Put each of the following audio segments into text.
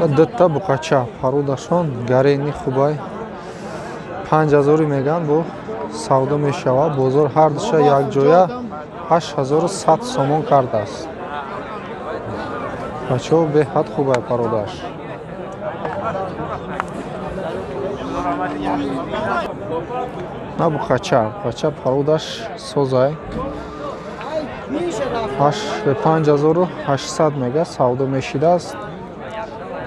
Дта буқача парудашон гарени хубай 5000 меган бо савдо мешавад. Бозор ҳар душа якҷоя 8100 сомон кардааст. Бачаҳо беҳад хубай пародаш. На буқача, буқача пародаш созай 5800 мега савдо мешидааст.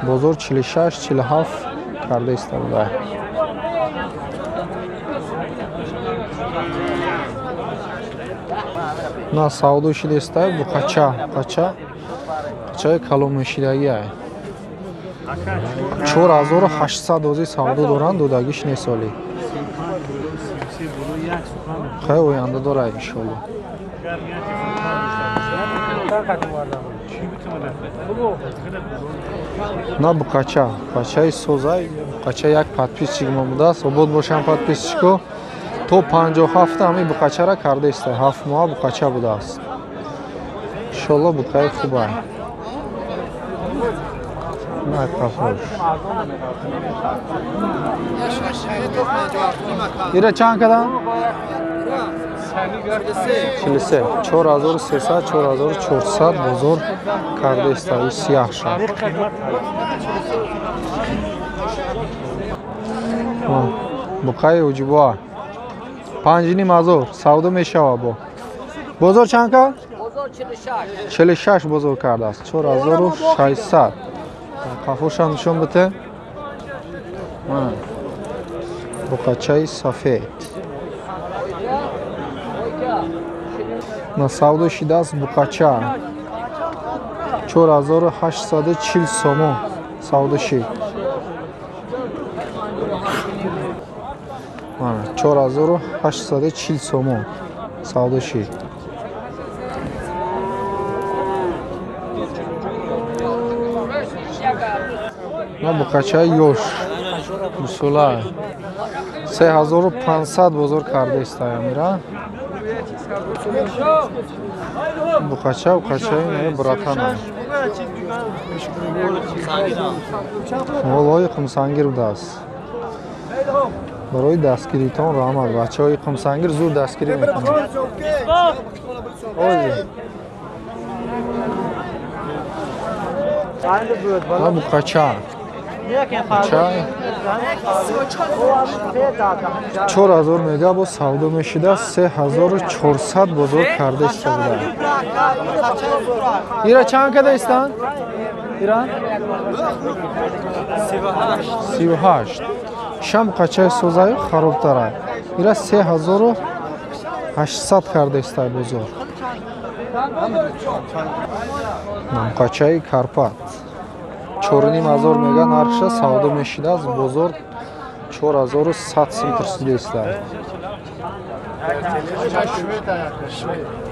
Бозор 46-47 карда истода. На савдо шидааст буқача, буқача буқачаи калон мешидагиай. 4800 ози савдо доранд, додагиш нест оли. Хай оянда дора иншолло. На буқача, буқачаи созай, буқача як подписчик мо будааст. Обод бошам подписчико. То 57 ҳамин буқачара карда иста. 7 моҳ буқача будааст. Иншолло буқаи хубай. На қафош. Ира чанд кадан? 43. 4300, 4400 бозор карда иста. И сияҳша. Буқаи уҷибоа 5500 савдо мешава. Бо бозор чанд кард? 46 бозор кардааст. 4600. Қафошам нишон бите. Буқачаи сафед. На савдо шидааст буқача 4840 сомон савдо шид. 4840 сомон савдо шид. На буқачаи ёш усула 3500 бозор карда истаямира. Буқача буқачаи братана. Молҳои қумсангир будааст. Барои дастгиритон раҳмат. Бачаҳои қумсангир зуд дастгирӣ мекунанд. На буқача 4000 мега бо савдо мешида. 3400 бозор карда истода. Ира чанд када истанд? Ира 38. Шам буқачаи созаю харобтара. Ира 3800 карда истай бозор. Буқачаи Карпат 4500 мега нархша савдо мешидааст. Бозор 4100 сум пурсида истад.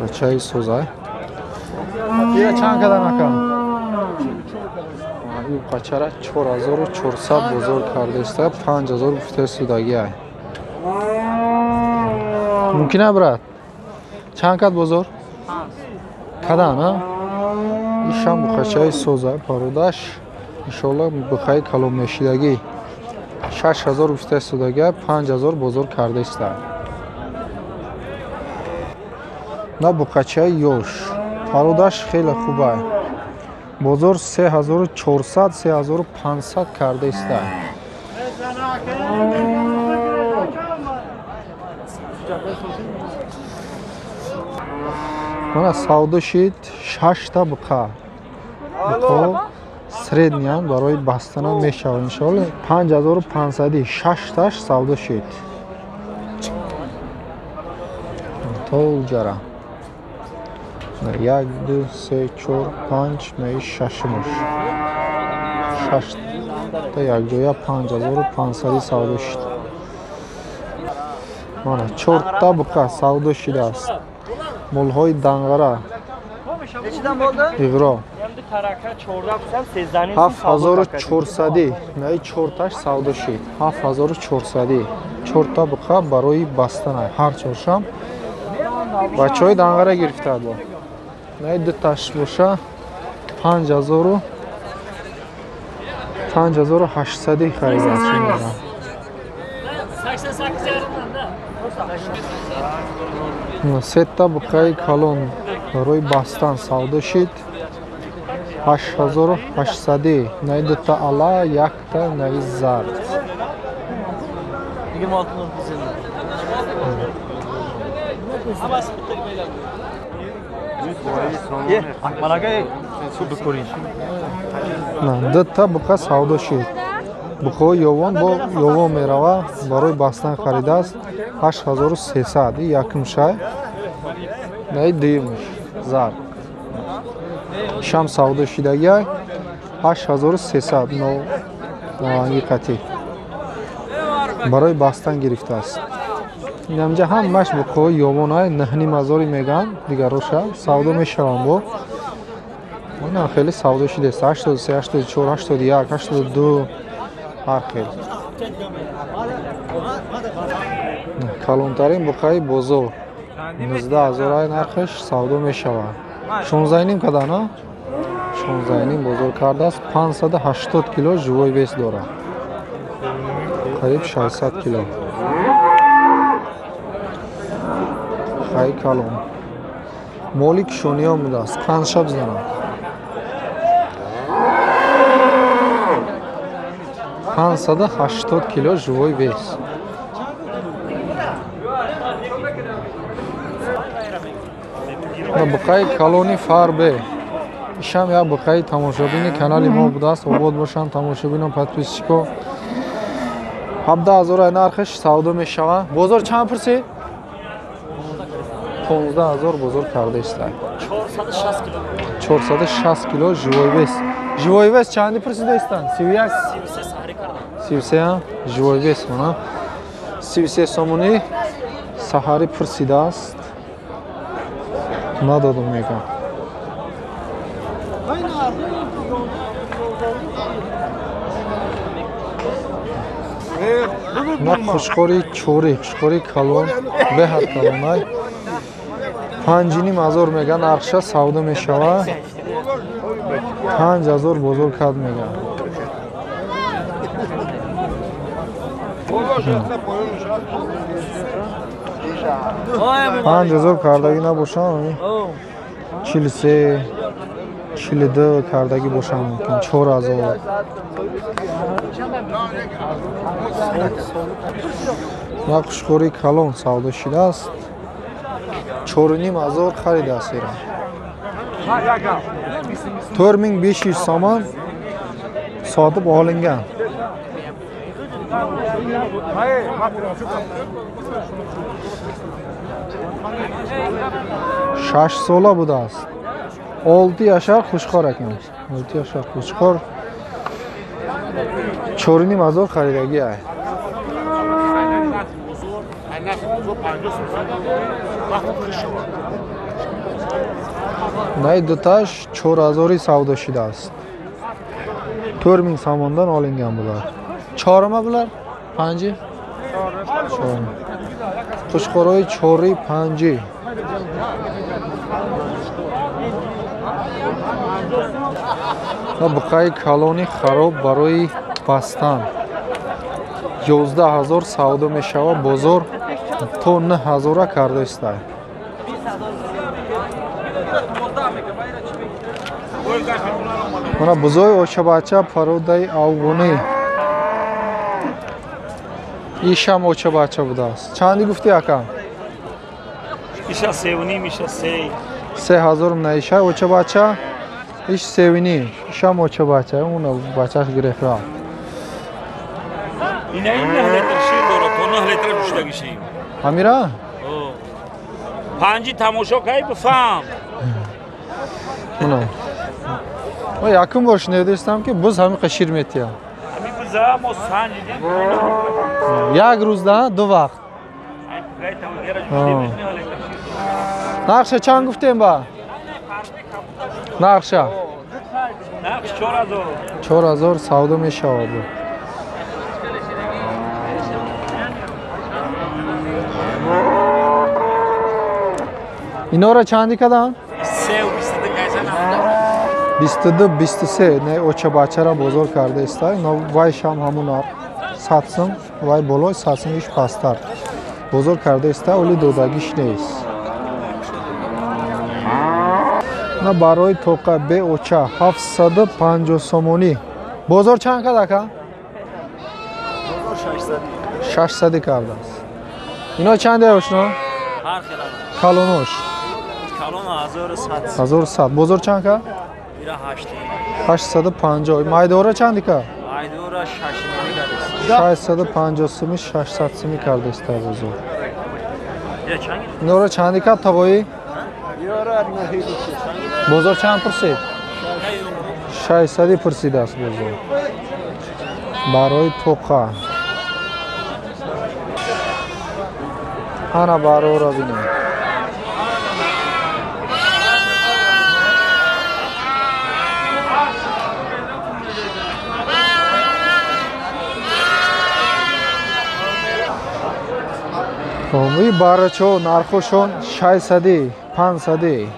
Бачаи созай. Ира чанд кадан ака? Ин буқачара 4400 бозор карда истад. 5000 гуфта истодагиай. Мумкин а брат? Чанд кад бозор? Кадан, а? Ишам буқачаи созай пародаш иншолло буқаи калон мешидагӣ 6000 гуфта истодагиай, 5000 бозор карда истад. На буқачаи ёш пародаш хеле хубай. Бозор 3400, 3500 карда истад. Мана савдо шид 6 та буқа. Буқо среднян барои бастана мешавад иншоалло. 5500 6таш савдо шид. То уҷара. 1 2 3 4 5 9 6 муш. 6 та якҷоя 5500 савдо шид. Мана 4 та буқа савдо шидааст. Молҳои данғара иғро 7400 наи чорташ савдо шид. 7400 чорта буқа барои бастана ҳар чоршам бачаҳои данғара гирифта бо. Наи дуташ боша 5000 5800 харидааст. Сета буқаи калон барои бастан савдо шид. 8800. Наи дута ала, якта наи зард. Дута буқа савдо шид. Буқаҳои ёвон бо ёвон мерава, барои бастан харидааст. 8300. Якум шай. Наи дуюмш зард. Шам савдо шидагиай 8300 наванги қатӣ. Барои бастан гирифтааст. Инамҷа ҳамаш буқаҳои ёвонай 9500 меган, дигароша савдо мешаванд бо. Инам хеле савдо шидааст. 83, 84, 81, 82 ҳар хел. Калонтарин буқаи бозор 19000 нархаш савдо мешавад. 16.5 када на? 16.5 бозор кардааст. 580 кило живой вес дорад. Қариб 600 кило. Хай калон. Моли кишониён будааст. Қанша бизанад? 580 кило живой вес. Буқаи калони фарбе. Ишам як буқаи тамошобини канали мо будааст. Обод бошанд тамошобинон, подписчико. 17000 нархаш савдо мешавад. Бозор чанд пурсид? 15000 бозор кардааст. 460 кило. 460 кило живой вес. Живой вес чанди пурсидаистанд? 31? 33 саҳарӣ кардам. 33 живой вес мона. 33 сомонӣ саҳарӣ пурсидааст. Надодум мегам. На хушқори чори, хушқори калон, беҳад калонай. 5500 меган, нархша савдо мешавад. 5000 бозор кард меган. 5000 кардагӣ набошам, 43, 42 кардагӣ бошам мумкин, 4000. Як хушқори калон савдо шидааст. 4500 харидааст ира. 4500 сомон сотиб olingan. Шаш сола будааст. 6 яшар хушқор акан. 6 яшар хушқор. 4500 харидагӣ ай. Най дуташ 4000 савдо шидааст. 4000 сомондан olingan bular. Чорма bular? Панҷи? Чорма. Қушқорои чори панҷи. Ва буқаи калони хароб барои бастан. 11000 савдо мешавад, бозор то 9000 карда истад. Мана бузои очабача пародаи афғонӣ. Ишам очабача будааст. Чанди гуфтӣ ака? Иша 3.5, иша 3. 3000 на иша очабача, иш 3.5. Ишам очабача, он бачаш гирифт рафт. Ина ин 9 литр шир дорад, то 9 литр ҷуштагӣ шим. Ҳамира? Панҷи тамошо кай бифаҳм. Мана. Ма якум бор шунидастам ки буз ҳамин қашир метиҳад. Ҳамин буза мо санҷидем. Як рӯзда ду вақт. Нақша чанд гуфтем ба? Нақша? Нақш 4000. 4000 савдо мешавад. Инора чанди кадан? 22 23 не оча бачара бозор карда иста. Но вай шам ҳамун нарх 100 сум, вай болой 100 сум иш пасттар. Бозор карда иста, оли додагиш нест. На барои тоқа бе оча 750 сомонӣ. Бозор чанд кад ака? 600 кардааст. Ино чанд ошно? Ҳар хел. Калонош. Калон 1100. 1100. Бозор чанд ка? Ира 850. Майдора чанд ка? Майдора 600 650 суми 600 суми кардааст бозор. Ира чанд? Инора чанд ка тавои? Бозор чанд пурсид? 600 пурсидааст бозор. Барои тоқа. Ана барора бинем. И барачо нархошон 600, 500.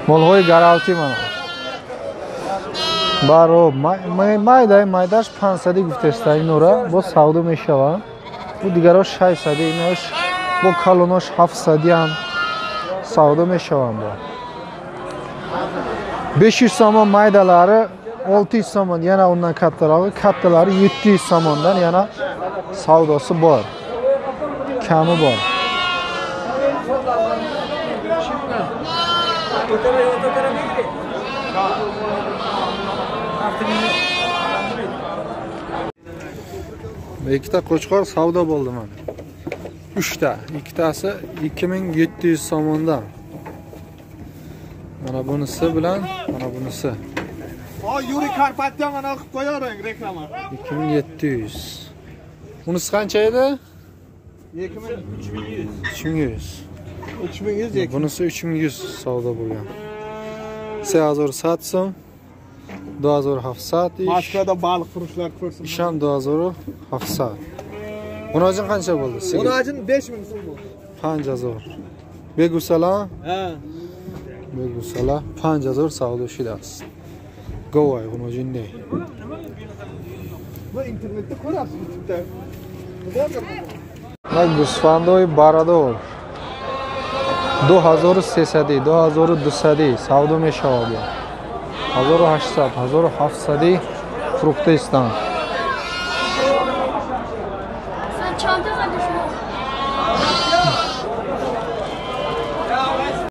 Молҳои гаралтӣ мана. Баро майдай майдаш 500 гуфтеста инора бо савдо мешава. Бу дигаро 600, инош бо калонош 700 ам савдо мешаванд бо. 500 сомон maydalari, 600 сомон yana undan kattarog'i, kattalari 700 somondan yana savdosi bor. Kami bor. Ikkita qo'chqor savdo bo'ldi mana. 3 ta, ikkitasi 2700 somondan. Mana bunisi bilan mana bunisi. O Yuri Karpatyan mana qilib qo'yavering reklama. 2700. Bunisi qancha edi? 3100. 3100. 3100. Bunisi 3100 savdo bo'lgan. 3100 so'm. 2700 ish. Moskvada baliq furushlar ko'rsin. Ish ham 2700. Munojin qancha bo'ldi? Munojin 5000 so'm bo'ldi. 5000. Begusala? Ha. Begusala 5000 savdo shidasiz. Govay munojin ne? Bu internetda ko'rasiz, YouTube'da. На гусфандои барадор 2300, 2200 савдо мешавад. 1800, 1700 фурӯхта истанд.